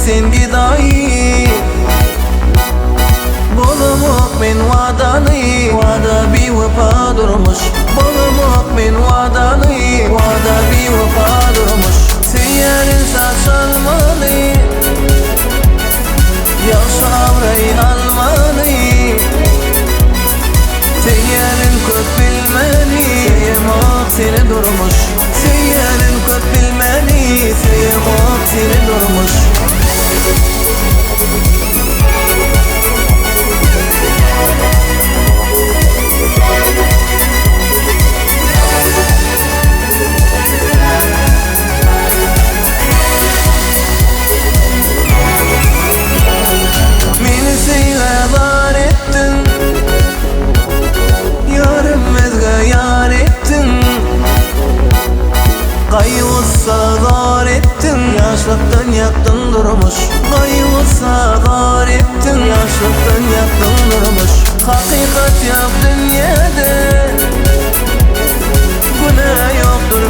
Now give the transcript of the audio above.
sen gedaýy. Bolamok men wadaly, wada biwepa durmuş. Bolamok men wadaly, wada biwepa durmuş. Söýýänin saç almaly, ýagşy abraý almaly. Söýýänin köp bilmeli, söýemok seni durmuş. Söýýänin köp bilmeli, söýemok seni durmuş. Meni söýgä zar etdiň, Ýarym özgä ýar etdiň. Gaýgy-gussa zar etdiň, Ýaşlykdan ýakdyň durmuş. Gaýgy-gussa zar etdiň, Ýaşlykdan ýakdyň durmuş. Hakykat ýok dünýäde, Günä ýokdur.